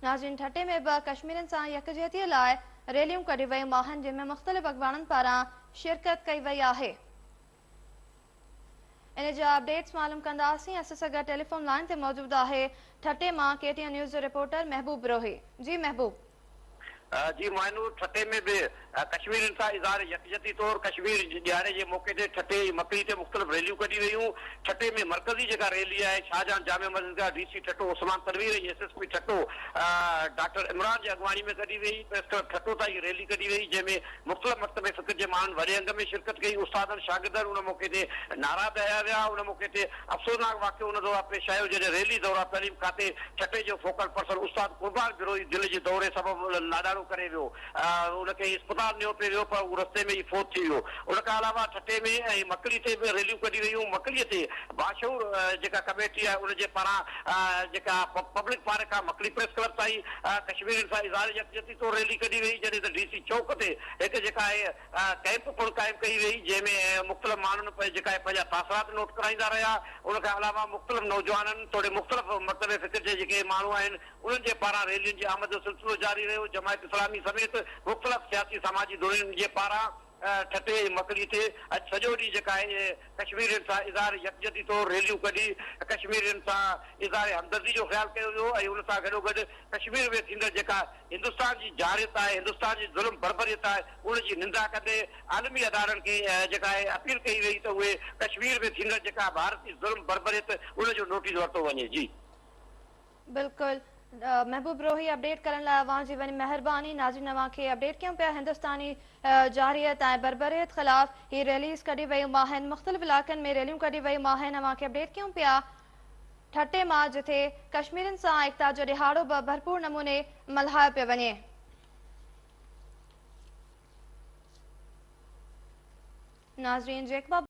ناظرين ٺٽي ۾ به ڪشميرين سان يڪجهتي لاء ريليون ڪڍيون ويون آهن جنهن ۾ مختلف اڳواڻن پاران شرڪت ڪئي وئي آهي. ان جا اپڊيٽس معلوم ڪنداسين اسان سان گڏ ٽيليفون لائين تي موجود آهي ٺٽي مان ڪي ٽي اين نيوز جو رپورٽر محبوب بروهي جي محبوب. جي معينور ٺٽي ۾ به ڪشميرين سان اظهار يڪجهتي طور ڪشمير ڏهاڙي جي موقعي تي ٺٽي ۽ مڪلي تي مختلف ريليون ڪڍي ويون. ٺٽي ۾ مرڪزي جيڪا ريلي آهي شاهجهان جامع مسجد کان D C Thatta Usman Tanveer ۽ S S P Thatta doctor Imran جي اڳواڻي ۾ ڪڍي وئي. پريس ڪلب ٺٽو تائين ريلي ڪڍي وئي جنهن ۾ مختلف مڪتب فڪر جي ماڻهن وڏي انگ ۾ شرڪت ڪئي. استادن شاگردن ان موقعي تي نعرا به هنيا ويا. ان موقعي تي افسوسناڪ واقعو ان دوران پيش آيو جڏهن ريلي دوران تعليم کاتي ٺٽي جو فوڪل پرسن استاد قربان بروهي دل جي دوري سبب لاڏاڻو ڪري ويو. ان کي اسپتال نيو پئي ويو پر هو رستي ۾ ئي فوت ٿي ويو. ان کان علاوه ٺٽي ۾ ۽ مڪلي تي به ريليون ڪڍي ويون. مڪلي تي باشعور جيڪا ڪميٽي آهي ان جي پاران جيڪا پبلڪ پارڪ کان مڪلي پريس ڪلب تائين ڪشميرين سان اظهار يڪجهتي طور ريلي ڪڍي وئي جڏهن ته ڊي سي چوڪ تي هڪ جيڪا آهي ڪئمپ پڻ قائم ڪئي وئي جنهن ۾ مختلف ماڻهن جيڪا آهي پنهنجا تاثرات نوٽ ڪرائيندا رهيا. ان کان علاوه مختلف نوجوانن توڙي مختلف مڪتب فڪر جي جيڪي ماڻهو آهن انهن جي پاران ريلين جي آمد جو سلسلو جاري رهيو، جماعت اسلامي سميت مختلف سياسي سماجي ڌرين جي پاران ٺٽي ۽ مڪلي تي اڄ سڄو ڏينهن جيڪا آهي ڪشميرين سان اظهار يڪجهتي طور ريليون ڪڍي ڪشميرين سان اظهار همدردي جو خيال ڪيو ويو ۽ ان سان گڏوگڏ ڪشمير ۾ ٿيندڙ جيڪا هندستان جي جارحيت آهي هندستان جي ظلم بربريت آهي ان جي نندا ڪندي عالمي ادارن کي جيڪا آهي اپيل ڪئي وئي ته اهي ڪشمير ۾ ٿيندڙ جيڪا ڀارتي ظلم بربريت ان جو نوٽيس ورتو وڃي جي. بلڪل محبوب روهي اپڊيٽ ڪرڻ لاء اوهان جي وڏي مهرباني ناظرين اوهان کي اپڊيٽ ڪيون پيا هندستاني جارحيت ۽ بربريت خلاف هي ريليز ڪڍي ويون آهن مختلف علائقن ۾ ريليون ڪڍي ويون آهن اوهان کي اپڊيٽ ڪيون پيا ٺٽي مان جٿي ڪشميرين سان ايڪتا جو ڏهاڙو به ڀرپور نموني ملهايو پيو وڃي. ناظرين جيڪب.